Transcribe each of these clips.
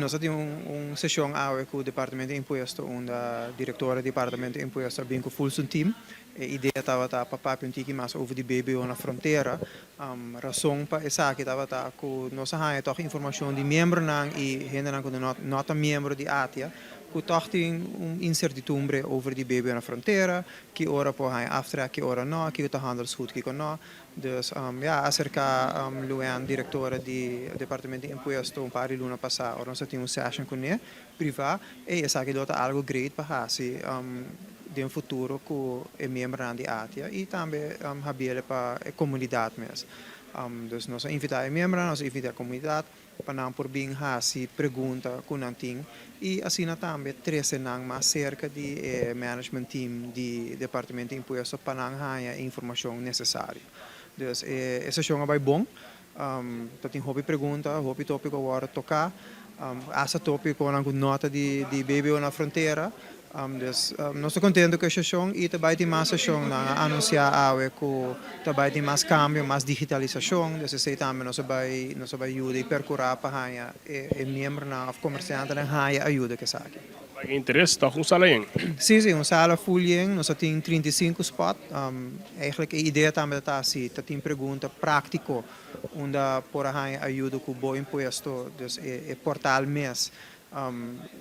nos tin un seshon awe ku Departamento di Impuesto, unda direktor di Departamento di Impuesto a bin ku full su team. E idea tabata pa papia un tiki mas over di BBO na frontera. Rason pa esaki tabata ku nos a haña tòg informashon di miembronan i hendenan ku no ta miembro di ATIA, ku tòg tin un insertitumbre over di BBO na frontera, ki ora por haña aftrek, ki ora no, kiko ta handelsgoed, kiko no. Dus ya, a aserká Luann, direktora di Departamento di Impuesto, un par di luna pasá ora nos a tin un session kuné privá, ey esaki lo ta algu great pa hasi den futuro ku e miembronan di ATIA i tambe habiele pa e komunidat mes. Dus nos a invitá e miembronan, nos a invitá e komunidat pa nan por bin hasi pregunta ku nan tin i asina tambe trese nan mas serka di e management team di Departamento di Impuesto pa nan haña e informashon nesesario. Dus e seshon a bai bon, ta tin hopi pregunta, hopi tópiko a wòrdu toká, asta tópikonan ku no ta di BBO na frontera. Dus nos ta kontentu ku e seshon i ta bai tin mas seshon. Nan a anunsiá awe ku ta bai tin mas kambio, mas digitalisashon. Dus esei tambe nos a bai nos a bai yuda i perkurá pa haña e miembronan òf komersiantenan haña ayuda ku esaki. Bai gen interes tòg un sala yen? Sí, sí, un sala full yen. Nos a tin 35 spòt. Eigentlik e idea tambe ta ta si ta tin pregunta práktiko unda por a haña ayuda ku bo impuesto. Dus e portal mes.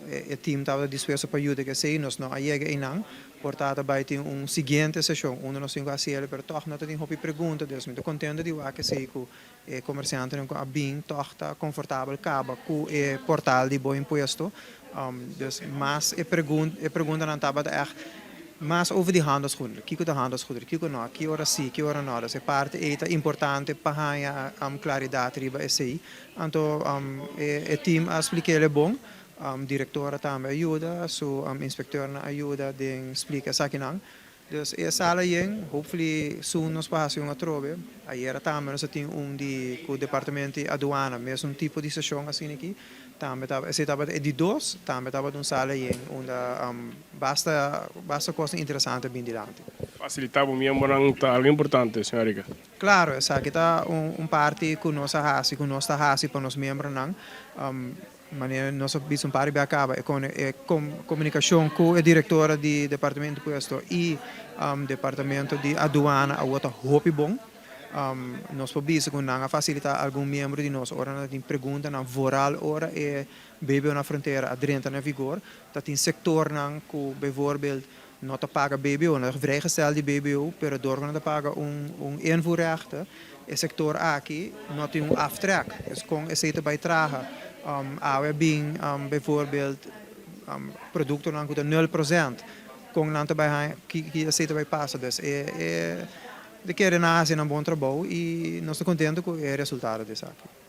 E team tabata dispuesto pa yuda ku esei, nos no a yega einan. Por ta ta bai tin un siguiente seshon unda nos tin ku hasi el, pero tòg no ta tin hopi pregunta, dus mi ta kontento di wak esei ku e komersiantenan ku a bin tòg ta konfortabel kaba ku e portal di bo impuesto. Dus mas e preguntanan tabata ègt mas over di handelsgoederen, kiko ta handelsgoederen, kiko no, ki ora si, ki ora no. Dus e parti ei ta importante pa haña klaridat riba esei. Anto e team a splik'el e bon, directora tambe a yuda, su inspecteurnan a yuda den splika esakinan. Dus e sala yen, hopefully soon nos por haci un atrobe. Ayera tambe nos a tin un di cu departamento di aduana, mesun tipo di sesion asina aki. Tambe tabata, esey tabata e di dos, tambe tabata un sala yen unda basta basta cosnan interesante a bin dilanti. Facilita bo miembronan ta algo importante, señor Arica. Claro, esaki ta un parti cu nos a haci, cu nos ta haci pa nos miembronan. Manera nos a bisa un par di bia caba, e comunicacion cu e directora di Departamento di Impuesto y Departamento di Aduana awor ta hopi bon. Nos por bisa cu nan a facilita algun miembro di nos ora nan ta tin preguntanan vooral ora e BBO na frontera a drenta na vigor. Ta tin sectornan cu bijvoorbeeld No ta paga BBO, no ta vrijgesteld di BBO, pero dor ku no ta paga un invoerrechten, e sektor aki no tin un aftrek. Dus kon esei ta bai traha? Awe a bin bijvoorbeeld produktonan ku ta nul prosent, kon nan ta bai haña, ki esei ta bai pasa? Dus e de kere nan a hasi nan bon trabou i nos ta kontentu ku e resultado di esaki.